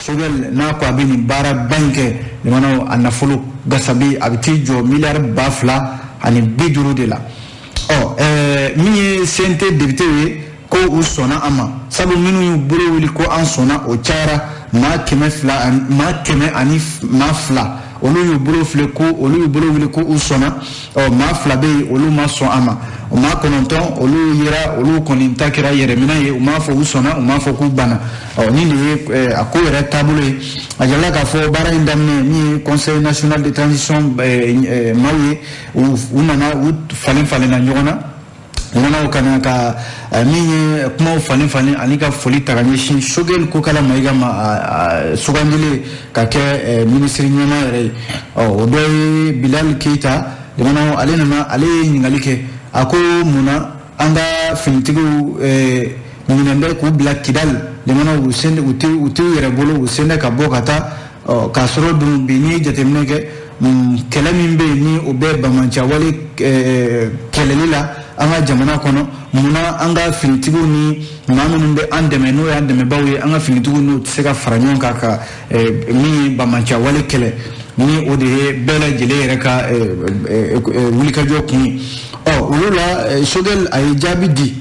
Choguel n'a ko a bɛ nin baaraba in kɛ, limanaw, a nafolo gasabi a bɛ t'i jɔ miliyari 2050 de la. Ɔ min ye CNT député ye, ko u sɔnna a ma, sabu minnu y'u bolo wuli ko an sɔnna, o cayara maa 200, maa 102. Olu y'u bolo fili ko olu y'u bolo wuli ko u sɔnna. Ɔ maa fila bɛ yen, olu ma sɔn a ma. O maa kɔnɔntɔn, olu yera, olu kɔni ta kɛra yɛrɛminɛ ye, u m'a fɔ u sɔnna, u m'a fɔ k'u banna. Ɔ nin de ye a ko yɛrɛ taabolo ye. A jirala k'a fɔ baara in daminɛ, min ye Conseil national de transition maaw ye, u nana u falen falenna ɲɔgɔn na. U nana ka na ka min ye kumaw falen falen ani ka foli ta ka ɲɛsin Choguel Kokalla Maïga ma, sugandilen ka kɛ minisiri ɲɛmaa yɛrɛ ye. Ɔ o dɔ ye Bilal Keita. Limanaw, ale nana, ale ye ɲininkali kɛ, a ko munna an ka finitigiw ɲinɛn bɛ k'u bila Kidali? Limanaw, u sen u tɛ u t'u yɛrɛ bolo, u sen tɛ ka bɔ ka taa. Ɔ k'a sɔrɔ dun bi, n'i ye jateminɛ kɛ, kɛlɛ min bɛ yen ni o bɛ banbaanciwale kɛlɛli la an ka jamana kɔnɔ, munna an ka finitigiw ni maa minnu bɛ an dɛmɛ, n'o y'an dɛmɛbaaw ye, an ka finitigiw n'o tɛ se ka fara ɲɔgɔn kan ka min ye banbaanciwale kɛlɛ, ni o de ye bɛɛ lajɛlen yɛrɛ ka wulikajɔ kun ye? Ɔ olu la, Choguel a ye jaabi di.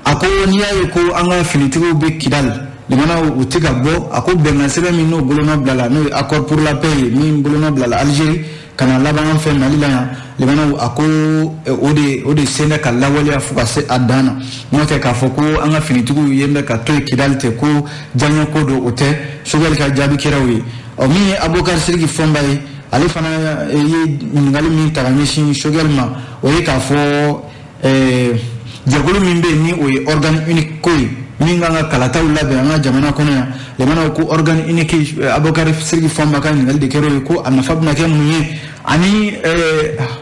A ko n'i y'a ye ko an ka finitigiw bɛ Kidali, limanaw, u tɛ ka bɔ, a ko bɛnkan sɛbɛn min n'o bolonɔ bila la, n'o ye accord pour la paix ye, min bolonɔ bila la Algérie ka na laban an fɛ Mali la yan, limanaw, a ko o de sen bɛ ka lawaleya fo ka se a dan na. N'o tɛ, k'a fɔ ko an ka finitigiw yen bɛ ka to yen Kidali tɛ, ko diyaɲɛ ko don, o tɛ. Choguel ka jaabi kɛra o ye. Ɔ min ye Abubakar Sidiki Fɔnba ye, ale fana ye ɲininkali min ta ka ɲɛsin Choguel ma, o ye k'a fɔ jɛkulu min bɛ yen ni o ye organe unique ko ye, min kan ka kalataw labɛn an ka jamana kɔnɔ yan, limanaw, ko organe unique, Abubakar Sidiki Fɔnba ka ɲininkali de kɛra o ye, ko a nafa bɛna kɛ mun ye, ani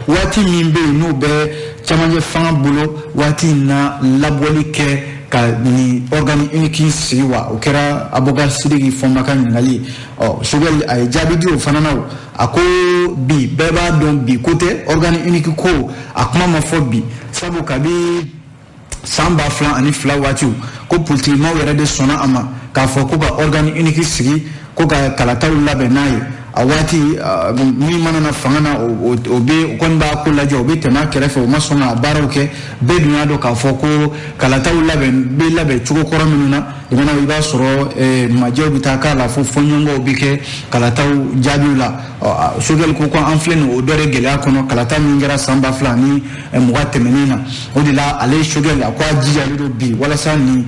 waati min bɛ yen n'o bɛ camancɛ fanga bolo waati in na labɔli kɛ ka nin organe unique sigi wa? O kɛra Abubakar Sidiki Fɔnba ka ɲininkali ye. Ɔ Choguel a ye jaabi di o fana na. O a ko bi bɛɛ b'a dɔn, bi ko tɛ, organe unique ko a kuma ma fɔ bi, sabu kabi san 2002 waatiw, ko politikimaw yɛrɛ de sɔnna a ma k'a fɔ ko ka organe unique sigi, ko ka kalataw labɛn n'a ye. A waati min mana na fanga na, o bɛ o kɔni b'a ko lajɛ, o bɛ tɛmɛ a kɛrɛfɛ, o ma sɔn ka baaraw kɛ. Bɛɛ dun y'a dɔn k'a fɔ ko kalataw labɛn bɛ labɛn cogo kɔrɔ minnu na, limanaw, i b'a sɔrɔ majɛw bɛ taa k'a la, fo fɔɲɔgɔnkɔw bɛ kɛ kalataw jaabiw la. Choguel ko an filɛ nin o dɔ de gɛlɛya kɔnɔ, kalata min kɛra san 2020 tɛmɛnen na. O de la, ale Choguel a ko a jijalen don bi walasa nin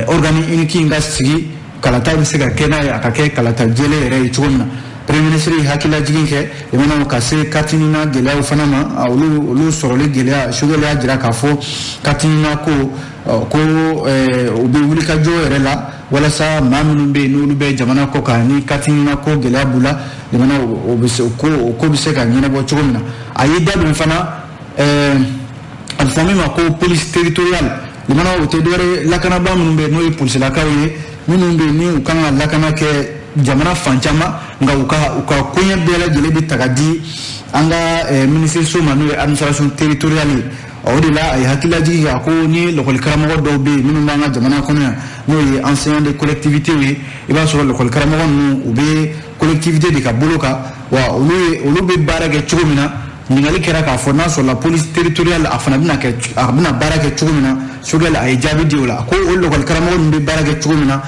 organe unique in ka sigi, kalata bɛ se ka kɛ n'a ye, a ka kɛ kalata jɛlen yɛrɛ ye cogo min na. Premier ministre ye hakililajigin kɛ, limanaw, ka se carte NINA gɛlɛyaw fana ma, olu sɔrɔli gɛlɛya. Choguel y'a jira k'a fɔ carte NINA ko u bɛ wulikajɔ yɛrɛ la walasa maa minnu bɛ yen n'olu bɛ jamana kɔ kan, ni carte NINA ko gɛlɛya b'u la, limanaw, o bɛ se ko o ko bɛ se ka ɲɛnabɔ cogo min na. A y'i da don fana, a bɛ fɔ min ma ko police territoriale, limanaw, o tɛ dɔwɛrɛ ye, lakanabaa minnu bɛ yen n'o ye polisilakaw ye, minnu bɛ yen ni u kan ka lakana kɛ jamana fan caman, nka u ka koɲɛ bɛɛ lajɛlen bɛ ta ka di an ka minisiriso ma, n'o ye administration territoriale ye. O de la, a ye hakililajigin kɛ, a ko ni lakɔli karamɔgɔ dɔw bɛ yen minnu b'an ka jamana kɔnɔ yan, n'o ye enseignants de collectivité ye, i b'a sɔrɔ lakɔli karamɔgɔ ninnu, u bɛ collectivité de ka bolo kan wa, olu ye olu bɛ baara kɛ cogo min na. Ɲininkali kɛra k'a fɔ n'a sɔrɔ la police territoriale a fana bɛna kɛ, a bɛna baara kɛ cogo min na. Choguel a ye jaabi di o la, ko o lakɔli karamɔgɔ ninnu bɛ baara kɛ cogo min na,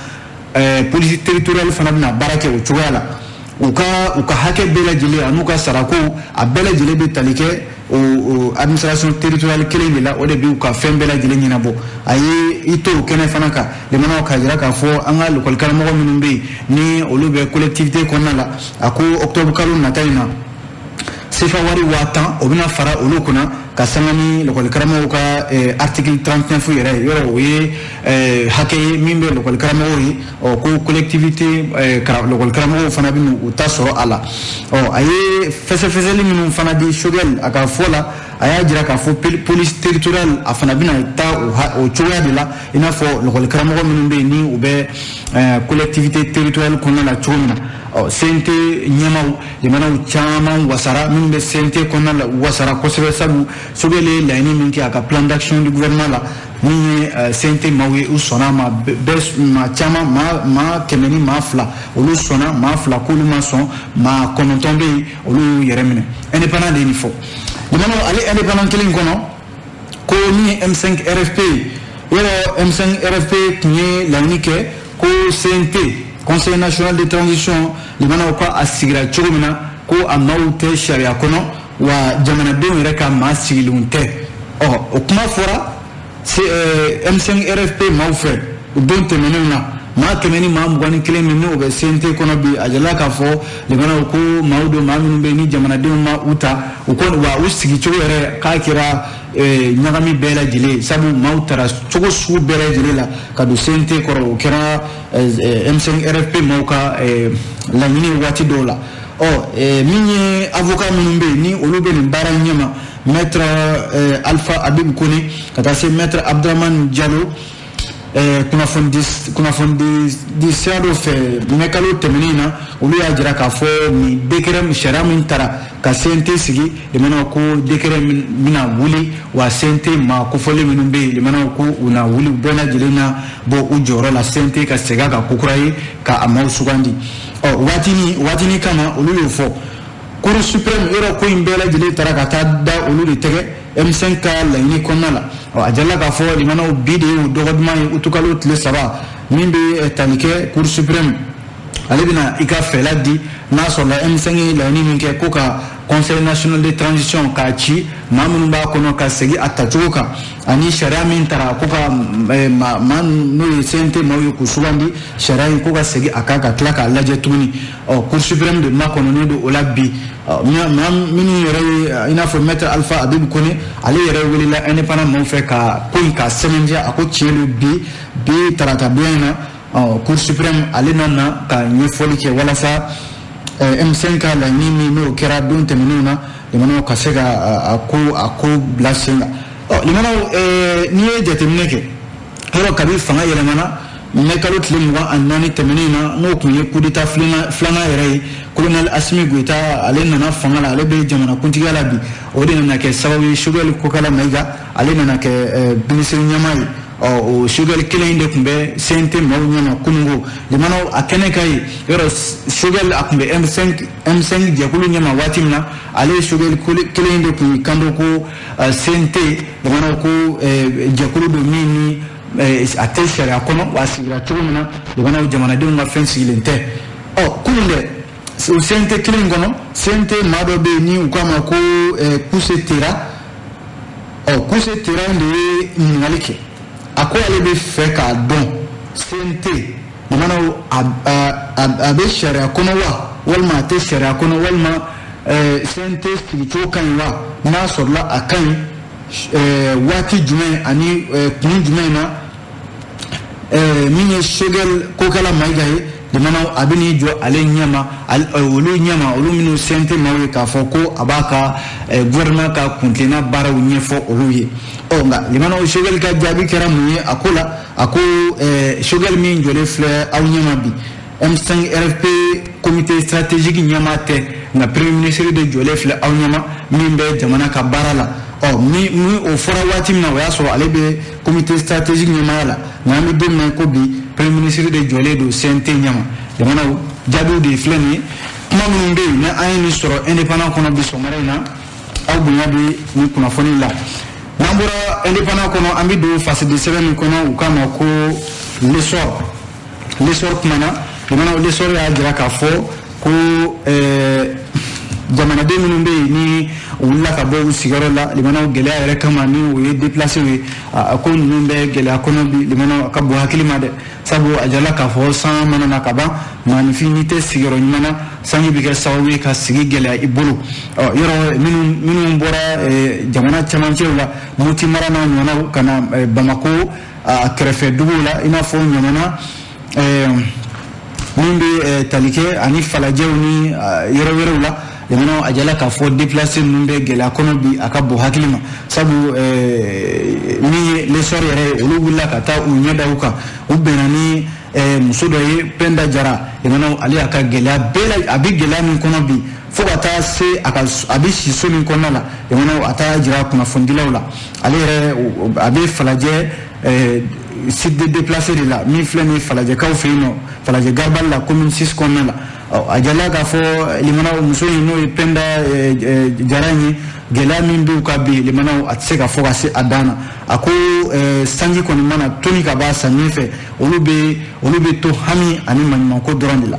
police territoriale fana bɛna baara kɛ o cogoya la. U ka hakɛ bɛɛ lajɛlen an'u ka sarako, a bɛɛ lajɛlen bɛ tali kɛ o administration territoriale kelen de la, o de b'u ka fɛn bɛɛ lajɛlen ɲɛnabɔ. A ye i to o kɛnɛ fana kan, limanaw, k'a jira k'a fɔ an ka lakɔli karamɔgɔ minnu bɛ yen ni olu bɛ collectivité kɔnɔna la, a ko octobre kalo nata in na, sefa wari 10 000, o bɛna fara olu kunna ka sanga ni lakɔli karamɔgɔw ka article 39 yɛrɛ ye. Yɔrɔ o ye hakɛ ye min bɛ lakɔli karamɔgɔw ye. Ɔ ko collectivité lakɔli karamɔgɔw fana bɛ u ta sɔrɔ a la. Ɔ a ye fɛsɛfɛsɛli minnu fana di, Choguel a ka fɔ la, a y'a jira k'a fɔ police territoriale a fana bɛna taa o cogoya de la, i n'a fɔ lakɔli karamɔgɔ minnu bɛ yen ni u bɛ collectivité territoriale kɔnɔna la cogo min na. Ɔ CNT ɲɛmaw, jamanaw caman wasara, minnu bɛ CNT kɔnɔna la wasara kosɛbɛ, sabu Choguel ye laɲini min kɛ a ka plan d'action du gouvernement la. Min ye CNT maaw ye, u sɔnna a ma bɛɛ, maa caman, maa 102, olu sɔnna, maa 2 k'olu ma sɔn, maa 9 bɛ yen, olu y'u yɛrɛ minɛ. Indépendant de ye nin fɔ. Jamana ale indépendant kelen kɔnɔ ko min ye M5 RFP yɔrɔ, M5 RFP tun ye laɲini kɛ ko CNT, Conseil national de transition, limanaw ko a sigira cogo min na, ko a maaw tɛ sariya kɔnɔ, wa jamanadenw yɛrɛ ka maa sigilenw tɛ. Ɔ, o kuma fɔra M5 RFP maaw fɛ o don tɛmɛnenw na. Maa 121 min n'o bɛ CNT kɔnɔ bi, a jirala k'a fɔ limanaw ko maaw don, maa minnu bɛ yen ni jamanadenw ma u ta u ko, wa u sigicogo yɛrɛ k'a kɛra ɲagami bɛɛ lajɛlen, sabu maaw taara cogo sugu bɛɛ lajɛlen la ka don CNT kɔrɔ. O kɛra M5 RFP maaw ka laɲini waati dɔw la. Ɔ, min ye avocat minnu bɛ yen ni olu bɛ nin baara in ɲɛma, maître Alpha Habib Kone ka taa se maître Abdramane Diallo, kunnafoni di sira dɔ fɛ mɛkalo tɛmɛnen na, olu y'a jira k'a fɔ nin décret, sariya min tara ka CNT sigi, limanaw ko décret bɛna wuli, wa CNT maa kofɔlen minnu bɛ yen, limanaw ko u na wuli, u bɛɛ lajɛlen na bɔ u jɔyɔrɔ la, CNT ka segin a kan kokura ye ka a maaw sugandi. Ɔ, waatinin kama olu y'o fɔ. Cour suprême yɔrɔ, ko in bɛɛ lajɛlen taara ka taa da olu de tɛgɛ M5 ka laɲini kɔnɔna la. Ɔ, a jirala k'a fɔ limanaw bi de ye o dɔgɔduman ye, utukalo tile 3, min bɛ tali kɛ Cour suprême, ale bɛna i ka fɛla di n'a sɔrɔla M5 ye laɲini min kɛ ko ka Conseil national de transition k'a ci, maa minnu b'a kɔnɔ ka segin a tacogo kan, ani sariya min tara ko ka maa n'o ye CNT maaw ye k'u sugandi, sariya in ko ka segin a kan ka tila k'a lajɛ tuguni. Ɔ, Cour suprême de makɔnɔnen don o la bi. Maa minnu yɛrɛ ye, i n'a fɔ maître Alpha Habib Kone, ale yɛrɛ welela indépendant maaw fɛ ka ko in ka sɛbɛntiya. A ko tiɲɛ don, bi tarata donya in na, ɔ, Cour suprême ale nana ka ɲɛfɔli kɛ walasa M5 ka laɲini min n'o kɛra don tɛmɛnenw na, limanaw ka se ka a ko bila sen kan. Ɔ, limanaw, n'i ye jateminɛ kɛ yɔrɔ, kabi fanga yɛlɛmana mɛ kalo tile 24 tɛmɛnen na, n'o tun ye coup d'état filanan yɛrɛ ye, colonel Assimi Goïta ale nana fanga la, ale bɛ jamanakuntigiya la bi. O de nana kɛ sababu ye Choguel Kokala Maïga ale nana kɛ minisiri ɲɛmaa ye. Ɔ, o Choguel kelen in de tun bɛ CNT maaw ɲɛma kununko, limanaw a kɛnɛ ka ye yɔrɔ. Choguel a tun bɛ M5 jɛkulu ɲɛma waati min na, ale ye Choguel kelen in de tun y'i kanto ko CNT, limanaw ko jɛkulu don min ni a tɛ sariya kɔnɔ, wa a sigira cogo min na, limanaw jamanadenw ka fɛn sigilen tɛ. Ɔ, kunun dɛ, o CNT kelen in kɔnɔ, CNT maa dɔ bɛ yen ni u k'a ma ko Kuse Tera. Ɔ, Kuse Tera in de ye ɲininkali kɛ, a ko ale bɛ fɛ k'a dɔn CNT, limanaw a bɛ sariya kɔnɔ wa, walima a tɛ sariya kɔnɔ, walima CNT sigicogo ka ɲi wa, n'a sɔrɔla a ka ɲi, waati jumɛn ani kun jumɛn na min ye Choguel Kokala Maïga ye, limanaw a bɛ n'i jɔ ale ɲɛma, olu ɲɛma, olu minnu CNT maaw ye, k'a fɔ ko a b'a ka gouvernement ka kuntilenna baaraw ɲɛfɔ olu ye. Ɔ, nka limanaw, Choguel ka jaabi kɛra mun ye a ko la? A ko Choguel min jɔlen filɛ aw ɲɛma bi, M5 RFP comité stratégique ɲɛmaa tɛ, nka premier ministre de jɔlen filɛ aw ɲɛma min bɛ jamana ka baara la. Ɔ, ni o fɔra waati min na, o y'a sɔrɔ ale bɛ comité stratégique ɲɛmaaya la, nka an bɛ don min na ko bi, premier ministre de jɔlen don CNT ɲɛma. Jamanaw jaabiw de filɛ nin ye. Kuma minnu bɛ yen ni an ye nin sɔrɔ indépendant kɔnɔ bi sɔgɔmada in na, aw bonya bɛ nin kunnafoni la. N'an bɔra indépendant kɔnɔ, an bɛ don fasidi sɛbɛn min kɔnɔ, u k'a ma ko L'Essor. L'Essor kumana, jamanaw, L'Essor y'a jira k'a fɔ ko jamanaden minnu bɛ yen ni u wulila ka bɔ u sigiyɔrɔ la, limanaw, gɛlɛya yɛrɛ kama, ni o ye déplacé ye, a ko ninnu bɛ gɛlɛya kɔnɔ bi. Limanaw, a ka bon hakili ma dɛ, sabu a jirala k'a fɔ san mana na ka ban, maanifin n'i tɛ sigiyɔrɔ ɲuman na, sanji bɛ kɛ sababu ye ka sigi gɛlɛya i bolo. Ɔ, yɔrɔ minnu bɔra jamana cɛmancɛw la, Moti mara n'a ɲɔgɔnnaw, ka na Bamako a kɛrɛfɛ duguw la, i n'a fɔ Ɲamana min bɛ tali kɛ ani Falajɛw ni yɔrɔ wɛrɛw la, jamana a jala k'a fɔ déplacé ninnu bɛ gɛlɛya kɔnɔ bi. A ka bon hakili ma, sabu min ye L'Essor yɛrɛ ye, olu wulila ka taa u ɲɛ da u kan, u bɛnna ni muso dɔ ye, Penda Jara. Jamana ale y'a ka gɛlɛya bɛɛ la, a bɛ gɛlɛya min kɔnɔ bi, fo ka taa se a ka a bɛ si so min kɔnɔna la, jamana a taara jira kunnafonidilaw la. Ale yɛrɛ a bɛ Falajɛ Site de déplacé de la min filɛ nin ye Falajɛkaw fɛ yen nɔ, Falajɛ Garabali la, commune 6 kɔnɔna la. A jala k'a fɔ limanaw, muso in n'o ye Pɛnda Jara in ye, gɛlɛya min b'u ka bi limanaw, a tɛ se ka fɔ ka se a dan na. A ko sanji kɔni mana toni ka ban samiyɛ fɛ, olu bɛ to hami ani maɲumanko dɔrɔn de la.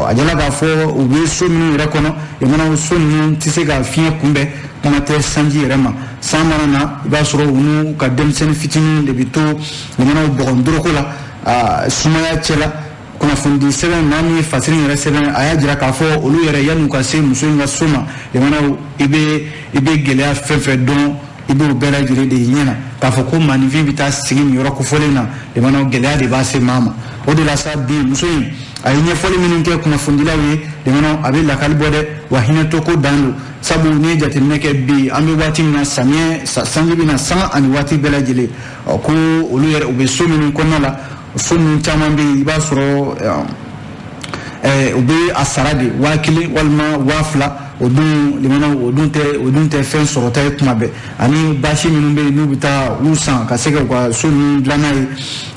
A jala k'a fɔ u bɛ so minnu yɛrɛ kɔnɔ, limanaw, so ninnu tɛ se ka fiɲɛ kunbɛn, kuma tɛ sanji yɛrɛ ma. San mana na, i b'a sɔrɔ u n'u ka denmisɛnnin fitininw de bɛ to limanaw bɔgɔn doroko la, sumaya cɛ la. Kunnafonidi sɛbɛn maa min ye fasiri yɛrɛ sɛbɛn, a y'a jira k'a fɔ olu yɛrɛ, yan'u ka se muso in ka so ma, limanaw, i bɛ gɛlɛya fɛn fɛn dɔn, i b'o bɛɛ lajɛlen de ɲɛ na k'a fɔ ko maaninfin bɛ taa sigi nin yɔrɔ kofɔlen na. Limanaw, gɛlɛya de b'a se maa ma. O de la sa, bi muso in a ye ɲɛfɔli minnu kɛ kunnafonidilaw ye, limanaw, a bɛ lakali bɔ dɛ, wa hinɛ ko dan don. Sabu n'i ye jateminɛ kɛ bi, an bɛ waati min na, samiyɛ sanji bɛ na sanga ani waati bɛɛ lajɛlen. Ɔ, ko olu yɛrɛ, u bɛ so minnu kɔnɔna la, so ninnu caman bɛ yen, i b'a sɔrɔ u bɛ a sara de 1000 walima 2000. O dun limanaw, o dun tɛ fɛn sɔrɔta ye tuma bɛɛ. Ani baasi minnu bɛ yen n'u bɛ taa u san ka se ka u ka so ninnu dilan n'a ye,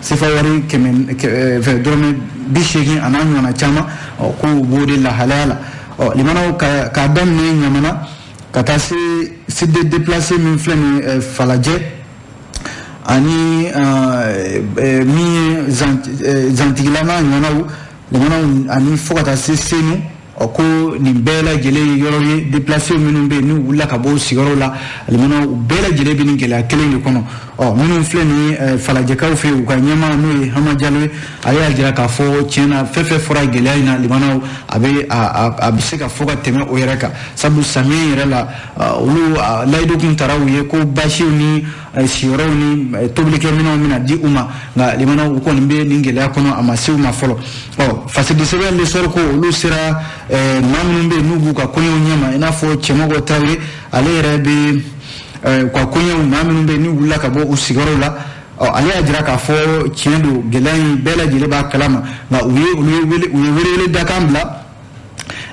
sefa wari 100 fɛ dɔrɔmɛ 80 a n'a ɲɔgɔnna caman. Ɔ, ko u b'o de lahalaya la. Ɔ, limanaw, k'a daminɛ Ɲamana ka taa se site de déplacé min filɛ nin ye Falajɛ, ani min ye Zantigila n'a ɲɔgɔnnaw, limanaw, ani fo ka taa se Senu. Ɔ, ko nin bɛɛ lajɛlen ye yɔrɔ ye déplacé minnu bɛ yen n'u wulila ka bɔ u sigiyɔrɔw la, limanaw, u bɛɛ lajɛlen bɛ nin gɛlɛya kelen de kɔnɔ. Ɔ, minnu filɛ nin ye Falajɛkaw fɛ yen, u ka ɲɛmaa n'o ye Hama Jalo ye, ale y'a jira k'a fɔ tiɲɛ na, fɛn fɛn fɔra gɛlɛya in na, limanaw, a bɛ se ka fɔ ka tɛmɛ o yɛrɛ kan. Sabu samiyɛ yɛrɛ la, olu layidu kun tara u ye ko basiw ni siyɔrɔw ni tobilikɛminɛnw bɛna di u ma, nka limanaw, u kɔni bɛ nin gɛlɛya kɔnɔ, a ma se u ma fɔlɔ. Ɔ, fasidi sɛbɛn L'Essor ko olu sera maa minnu bɛ yen n'u b'u ka kɔɲɔw ɲɛma, i n'a fɔ Cɛmɔgɔ Tarawele, ale yɛrɛ bɛ u ka kɔɲɔw, maa minnu bɛ yen n'u wulila ka bɔ u sigiyɔrɔw la. Ɔ, ale y'a jira k'a fɔ tiɲɛ don, gɛlɛya in bɛɛ lajɛlen b'a kalama, nka u ye welewele dakan bila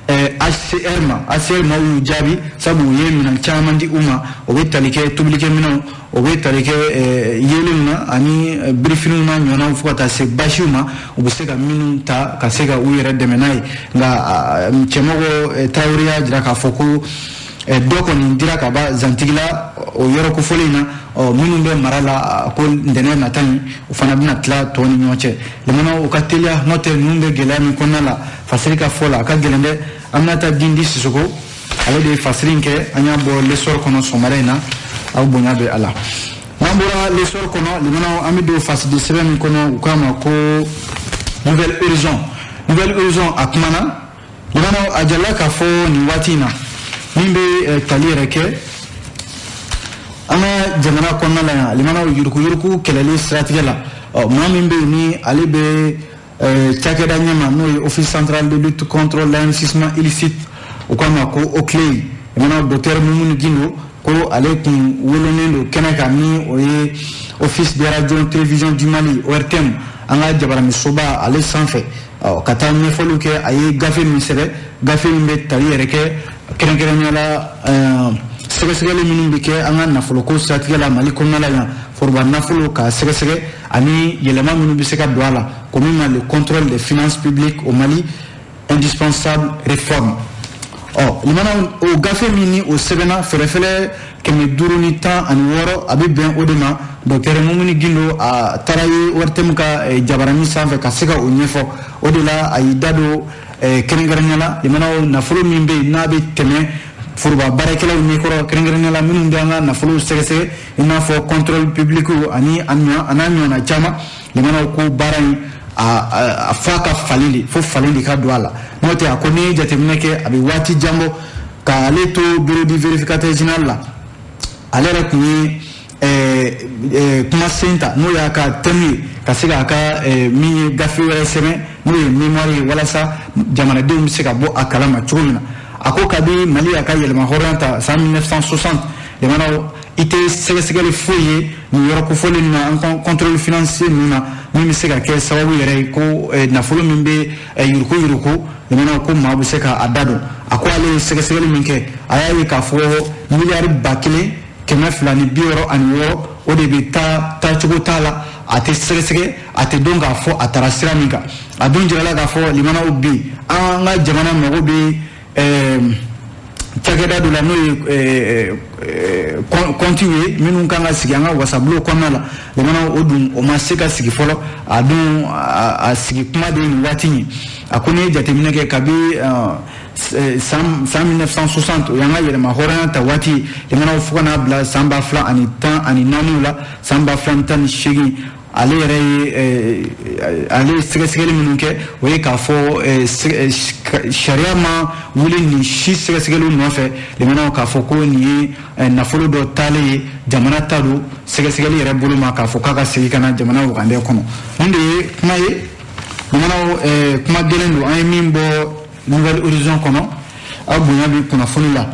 HCR ma. HCR ma y'u jaabi, sabu u ye minɛn caman di u ma. O bɛ tali kɛ tobilikɛminɛnw, o bɛ tali kɛ yeelenw na ani birifiniw n'a ɲɔgɔnnaw, fo ka taa se basiw ma, u bɛ se ka minnu ta ka se ka u yɛrɛ dɛmɛ n'a ye. Nka Cɛmɔgɔ Tarawele y'a jira k'a fɔ ko dɔ kɔni dira ka ban Zantigila, o yɔrɔ kofɔlen in na. Ɔ, minnu bɛ mara la, ko ntɛnɛn nata in, o fana bɛna tila tɔw ni ɲɔgɔn cɛ. Limanaw, u ka teliya, n'o tɛ ninnu bɛ gɛlɛya min kɔnɔna la, fasiri ka fɔ la, a ka gɛlɛn dɛ. Aminata Dindi Sisoko, ale de ye fasiri in kɛ. An y'a bɔ L'Essor kɔnɔ sɔgɔmada in na. Aw bonya bɛ a la. N'an bɔra L'Essor kɔnɔ, limanaw, an bɛ don fasidi sɛbɛn min kɔnɔ, u k'a ma ko Nouvel Horizon. Nouvel Horizon a kumana, limanaw, a jalala k'a fɔ nin waati in na, min bɛ tali yɛrɛ kɛ an ka jamana kɔnɔna la yan, limanaw, yuruguyurugu kɛlɛli siratigɛ la. Ɔ, maa min bɛ yen ni ale bɛ cakɛda ɲɛma, n'o ye Office central de lutte contre l'enrichissement illicite, u k'a ma ko OCLEI, limanaw, docteur Mumuni Gindo, ko ale kun welelen don kɛnɛ kan, ni o ye Office de radio télévision du Mali, ORTM, an ka jabaranisoba ale sanfɛ, ka taa ɲɛfɔliw kɛ. A ye gafe min sɛbɛn, gafe min bɛ tali yɛrɛ kɛ kɛrɛnkɛrɛnnenya la sɛgɛsɛgɛli minnu bɛ kɛ an ka nafoloko siratigɛ la Mali kɔnɔna la yan, foroba nafolo k'a sɛgɛsɛgɛ ani yɛlɛma minnu bɛ se ka don a la, ko min ma le contrôle des finances publiques au Mali, indispensable réforme. Ɔ, limanaw, o gafe min ni o sɛbɛnna fɛrɛfɛlɛ 516, a bɛ bɛn o de ma. Docteur Mumuni Gindo, a taara ye ORTM ka jabarani sanfɛ ka se ka o ɲɛfɔ. O de la a y'i da don kɛrɛnkɛrɛnnenya la, limanaw, nafolo min bɛ yen n'a bɛ tɛmɛ foroba baarakɛlaw ɲɛkɔrɔ, kɛrɛnkɛrɛnnenya la minnu bɛ an ka nafolow sɛgɛsɛgɛ, i n'a fɔ contrôle public ani a n'a ɲɔgɔnna caman. Limanaw, ko baara in, a f'a ka falen de, fo falen de ka don a la. N'o tɛ, a ko n'i ye jateminɛ kɛ, a bɛ waati jan bɔ k'ale to bureau du vérificateur général la, ale yɛrɛ tun ye kumasen ta, n'o y'a ka thème ye, ka se k'a ka min ye gafe wɛrɛ sɛbɛn, n'o ye mémoire ye, walasa jamanadenw bɛ se ka bɔ a kalama cogo min na. A ko kabi Mali y'a ka yɛlɛma hɔrɔnya ta san 1960, jamanaw, i tɛ sɛgɛsɛgɛli foyi ye nin yɔrɔ kofɔlen nin na, an contrôle financier ninnu na, min bɛ se ka kɛ sababu yɛrɛ ye ko nafolo min bɛ yuruku yuruku, jamanaw, ko maa bɛ se k'a da don. A ko ale ye sɛgɛsɛgɛli min kɛ, a y'a ye k'a fɔ miliyari 1266, o de bɛ taa taacogo t'a la, a tɛ sɛgɛsɛgɛ, a tɛ dɔn k'a fɔ a taara sira min kan. A dun jirala k'a fɔ limanaw bi an ka jamana mago bɛ cakɛda dɔ la, n'o ye kɔntiw ye minnu kan ka sigi an ka wasabulon kɔnɔna la. Limanaw o dun o ma se ka sigi fɔlɔ, a dun a sigi kuma de ye nin waati in ye. A ko n'i ye jateminɛ kɛ kabi san 1960, o y'an ka yɛlɛma hɔrɔnya ta waati, limanaw fo ka n'a bila san 2014 la, san 2018, ale yɛrɛ ye ale ye sɛgɛsɛgɛli minnu kɛ, o ye k'a fɔ sariya ma wuli nin si sɛgɛsɛgɛliw nɔfɛ. Limanaw k'a fɔ ko nin ye nafolo dɔ taalen ye, jamana ta don sɛgɛsɛgɛli yɛrɛ bolo ma, k'a fɔ k'a ka segin ka na jamana wagandɛ kɔnɔ. Nin de ye kuma ye limanaw, kuma gɛlɛn don, an ye min bɔ Nouvelle Horizon kɔnɔ. Aw bonya bɛ kunnafoni la.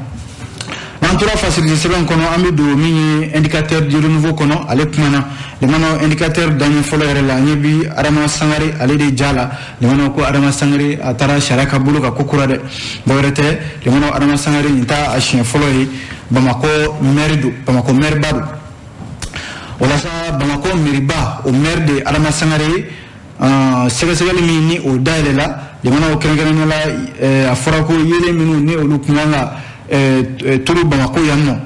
N'an tora fasirili sɛbɛn kɔnɔ, an bɛ don min ye Indicateur du Renouveau kɔnɔ. Ale kumana limanaw indicateur daɲɛ fɔlɔ yɛrɛ la, an ɲɛ bi Adama Sangare ale de ja la. Limanaw ko Adama Sangare a taara sariya ka bolo kan ko kura dɛ, dɔwɛrɛ tɛ. Limanaw Adama Sangare nin t'a a siɲɛ fɔlɔ ye, Bamakɔ maire don, Bamakɔ maire ba don. O la sa, Bamakɔ maire ba, o maire de Adama Sangare ye, sɛgɛsɛgɛli min ni o dayɛlɛla limanaw kɛrɛnkɛrɛnnenya la, a fɔra ko yelen minnu ni olu kun kan ka turu Bamakɔ yan nɔ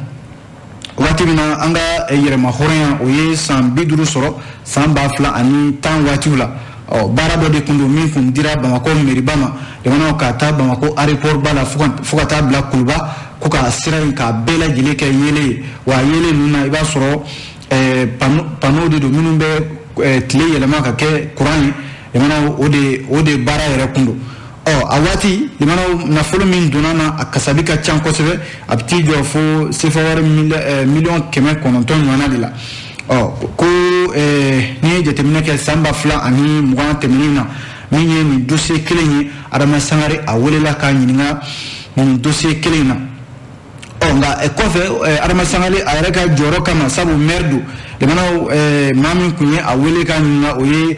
waati min na an ka yɛrɛma hɔrɔnya o ye san 50 sɔrɔ, san 2010 waatiw la. Ɔ baara dɔ de kun don min kun dira Bamakɔ meriba ma, limanaw ka taa Bamakɔ aéroport ba la fo ka taa bila Kuluba, ko ka sira in k'a bɛɛ lajɛlen kɛ yeelen ye. Wa yeelen ninnu na, i b'a sɔrɔ panneau de don minnu bɛ tile yɛlɛma ka kɛ courant ye. Limanaw o de baara yɛrɛ kun don. Ɔ a waati limanaw nafolo min donna na, a kasabi ka ca kosɛbɛ, a bɛ t'i jɔ fo sefa wari miliyɔn 900 ɲɔgɔnna de la. Ɔ ko n'i ye jateminɛ kɛ san 2020 tɛmɛnen na, min ye nin dossier kelen ye, Adama Sangare a welela k'a ɲininka nin dossier kelen in na. Ɔ nka kɔfɛ Adama Sangare a yɛrɛ ka jɔyɔrɔ kama, sabu maire don, limanaw maa min kun ye a wele k'a ɲininka, o ye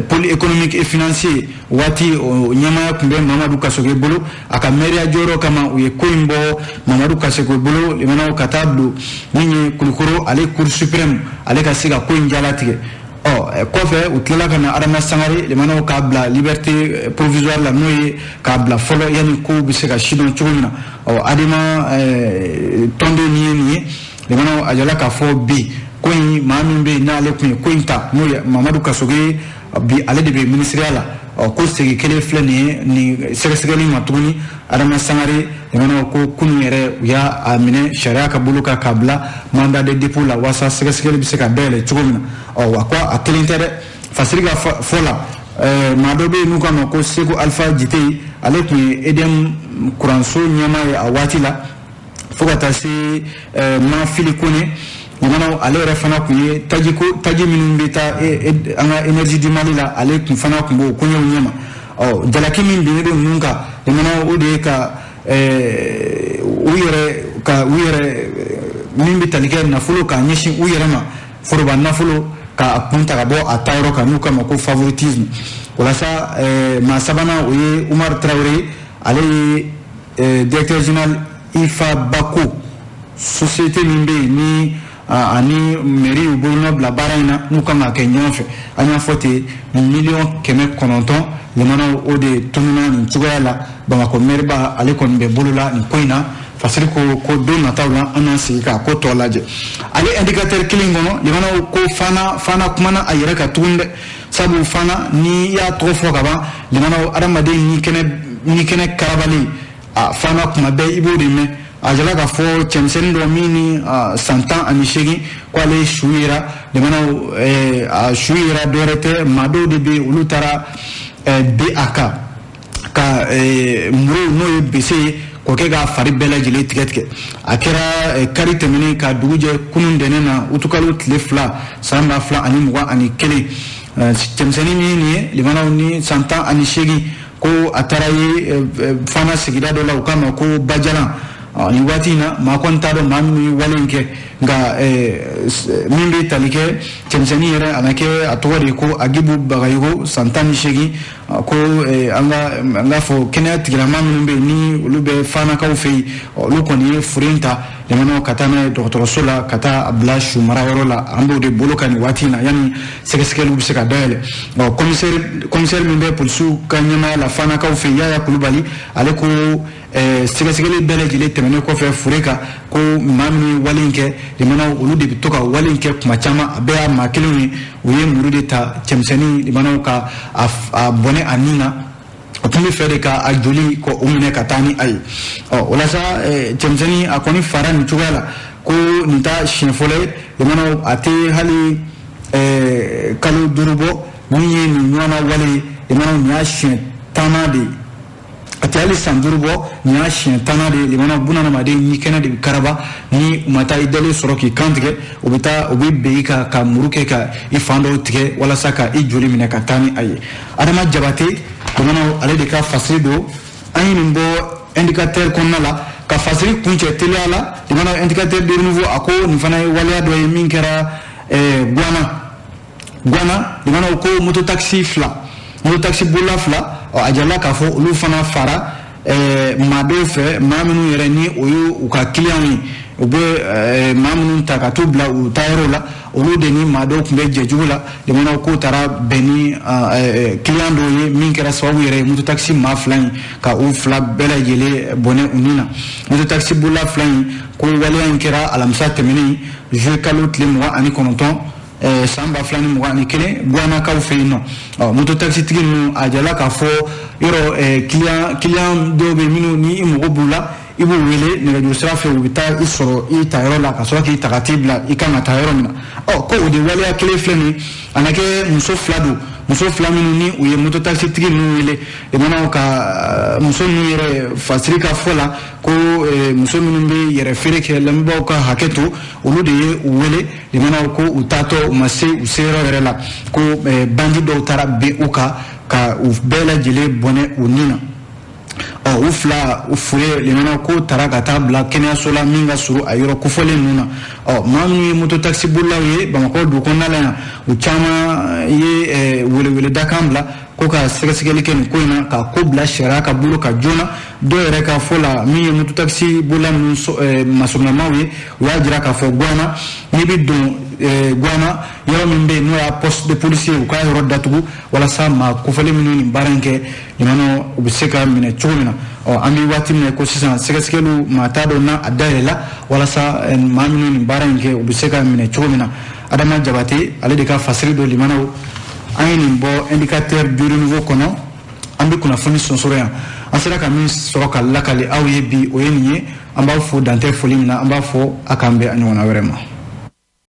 pôle économique et financier waati o ɲɛmaaya tun bɛ Mamadu Kasoge bolo. A ka maire jɔyɔrɔ kama, u ye ko in bɔ Mamadu Kasoge bolo, limanaw ka taa don min ye Kulukoro ale cour suprême, ale ka se ka ko in jalatigɛ. Ɔ kɔfɛ u tilala ka na Adama Sangare limanaw k'a bila liberté provisoire la, n'o ye k'a bila fɔlɔ yanni kow bɛ se ka sidɔn cogo min na. Ɔ Adama tɔnden min ye nin ye, limanaw a jala k'a fɔ bi ko in maa min bɛ yen n'ale tun ye ko in ta, n'o ye Mamadu Kasoge, bi ale de bɛ minisiriya la. Ɔ ko segin kelen filɛ nin ye nin sɛgɛsɛgɛli ma tuguni. Adama Sangare limanaw ko kunun yɛrɛ u y'a minɛ sariya ka bolo kan k'a bila mandat de dépôt la, walasa sɛgɛsɛgɛli bɛ se ka dayɛlɛ cogo min na. Ɔ wa ko a kelen tɛ dɛ, fasiri ka fɔ la, maa dɔ bɛ yen n'u k'a ma ko Segu Alpha Jite, ale tun ye EDM kuranso ɲɛmaa ye a waati la, fo ka taa se Mafili Kone limanaw, ale yɛrɛ fana tun ye taji minnu bɛ taa an ka Énergie du Mali la, ale tun fana tun b'o koɲɛw ɲɛma. Ɔ jalaki min binnen don ninnu kan limanaw, o de ye ka u yɛrɛ ka u yɛrɛ min bɛ tali kɛ nafolo k'a ɲɛsin u yɛrɛ ma, foroba nafolo k'a kun ta ka bɔ a taayɔrɔ kan, n'u k'a ma ko favoritisme. Walasa maa sabanan, o ye Umaru Tarawele, ale ye directeur général IFA Bako société min bɛ yen ni ani mairie y'u bolonɔ bila baara in na, n'u kan ka kɛ ɲɔgɔn fɛ. An y'a fɔ ten, miliyɔn 900 limanaw o de tununa nin cogoya la. Bamakɔ maire ba ale kɔni bɛ bolo la nin ko in na. Fasiri ko don nataw la an n'an sigi k'a ko tɔ lajɛ. Ale indicateur kelen kɔnɔ, limanaw ko Fana kumana a yɛrɛ kan tuguni dɛ, sabu Fana n'i y'a tɔgɔ fɔ ka ban, limanaw adamaden ni kɛnɛ karabalen, a Fana kuma bɛɛ i b'o de mɛn. A jala k'a fɔ cɛmisɛnnin dɔ min ni san 18 k'ale su yera, limanaw a su yera dɔwɛrɛ tɛ, maa dɔw de bɛ yen olu taara bin a kan ka muru n'o ye bese ye k'o kɛ k'a fari bɛɛ lajɛlen tigɛ tigɛ. A kɛra kari tɛmɛnen ka dugu jɛ kunun dɛnɛn na, utukalo tile 2 san 2021. Cɛmisɛnnin min ye nin ye, limanaw ni san 18, ko a taara ye Fana sigida dɔ la, u k'a ma ko Bajalan. Nin waati in na maa kɔni t'a dɔn maa minnu ye wale in kɛ, Nka min bɛ tali kɛ cɛmisɛnnin yɛrɛ, a na kɛ a tɔgɔ de ko Agibu Bagayogo, san 18, ko an ka fɔ kɛnɛya tigilama minnu bɛ yen ni olu bɛ Fanakaw fɛ yen, olu kɔni ye fure in ta jamana ka taa n'a ye dɔgɔtɔrɔso la ka taa a bila su marayɔrɔ la. An b'o de bolo kan nin waati in na yanni sɛgɛsɛgɛliw bɛ se ka dayɛlɛ. Ɔ commissaire min bɛ polisiw ka ɲɛmaaya la Fanakaw fɛ yen, Yaya Kulubali, ale ko sɛgɛsɛgɛli bɛɛ lajɛlen tɛmɛnen kɔfɛ fure kan, ko maa minnu ye wale in kɛ, limanaw olu de bɛ to ka wale in kɛ kuma caman, a bɛɛ y'a maa kelenw ye. U ye muru de ta cɛmisɛnnin limanaw ka a bɔnɛ a nin na, o tun bɛ fɛ de ka a joli ko o minɛ ka taa ni a ye. Ɔ o la sa, cɛmisɛnnin a kɔni fara nin cogoya la, ko nin ta siɲɛ fɔlɔ ye limanaw, a tɛ hali kalo 5 bɔ min ye nin ɲɔgɔnna wale ye. Limanaw nin y'a siɲɛ 10nan de ye, a tɛ hali san 5 bɔ, nin y'a siɲɛ 10nan de ye. Limanaw bunadamaden ni kɛnɛ de bɛ karaba, ni u ma taa i dalen sɔrɔ k'i kan tigɛ, u bɛ taa u bɛ ben i kan ka muru kɛ ka i fan dɔw tigɛ walasa ka i joli minɛ ka taa ni a ye. Adama Jabate limanaw ale de ka fasiri don. An ye nin bɔ indicateur kɔnɔna la ka fasiri kuncɛ teliya la. Limanaw indicateur de renouveau a ko nin fana ye waleya dɔ ye min kɛra Guana. Limanaw ko mototaxi 2, mototaxi bolila 2, a jirala k'a fɔ olu fana fara maa dɔw fɛ, maa minnu yɛrɛ ni o ye u ka kiliyanw ye, u bɛ maa minnu ta ka t'u bila u taayɔrɔ la, olu de ni maa dɔw tun bɛ jɛjugu la. Limanaw k'o taara bɛn ni kiliyan dɔw ye min kɛra sababu yɛrɛ ye mototaxi maa 2 in ka u 2 bɛɛ lajɛlen bɔnɛ u ni na. Mototaxi bolila 2 in ko waleya in kɛra alamisa tɛmɛnen juillet kalo tile 29 san 2021 Guanakaw fɛ yen nɔ. Ɔ mototaxitigi ninnu a jirala k'a fɔ yɔrɔ kiliyan dɔw bɛ minnu ni i mago b'u la, i b'u wele nɛgɛjuru sira fɛ, u bɛ taa i sɔrɔ i tayɔrɔ la ka sɔrɔ k'i ta ka t'i bila i kan ka taa yɔrɔ min na. Ɔ ko o de waleya kelen filɛ nin ye, a na kɛ muso 2 don, muso 2 minnu ni u ye mototaxitigi ninnu wele. Limanaw ka muso ninnu yɛrɛ fasiri ka fɔ la ko muso minnu bɛ yɛrɛ feere kɛ, lamɛnbaaw ka hakɛ to, olu de ye u wele. Limanaw ko u taatɔ u ma se u seyɔrɔ yɛrɛ la, ko bandi dɔw taara bin u kan ka u bɛɛ lajɛlen bɔnɛ u ni na. Ɔ u 2 u fure limanaw ko taara ka taa bila kɛnɛyaso la min ka surun a yɔrɔ kofɔlen ninnu na. Ɔ maa minnu ye mototaxi bolilaw ye Bamakɔ dugu kɔnɔna la yan, u caman ye weleweledakan bila ko ka sɛgɛsɛgɛli kɛ nin ko in na, ka ko bila sariya ka bolo kan joona. Dɔw yɛrɛ ka fɔ la, min ye mototaxi bolila ninnu masurunamaw ye, u y'a jira k'a fɔ Guana n'i bɛ don Guana yɔrɔ min bɛ yen n'o y'a poste de police ye, u k'a yɔrɔ datugu walasa maa kofɔlen minnu nin baara in kɛ limanaw u bɛ se ka minɛ cogo min na. Ɔ an bɛ waati min na ko sisan sɛgɛsɛgɛliw maa t'a dɔn n'a a dayɛlɛla walasa maa minnu nin baara in kɛ u bɛ se ka minɛ cogo min na. Adama Jabate ale de ka fasiri don. Limanaw an ye nin bɔ indicateur du renouveau kɔnɔ, an bɛ kunnafoni sonsoro yan. An sera ka min sɔrɔ ka lakali aw ye bi, o ye nin ye. An b'aw fo dantɛ foli min na, an b'a fɔ a k'an bɛn a ɲɔgɔnna wɛrɛ ma.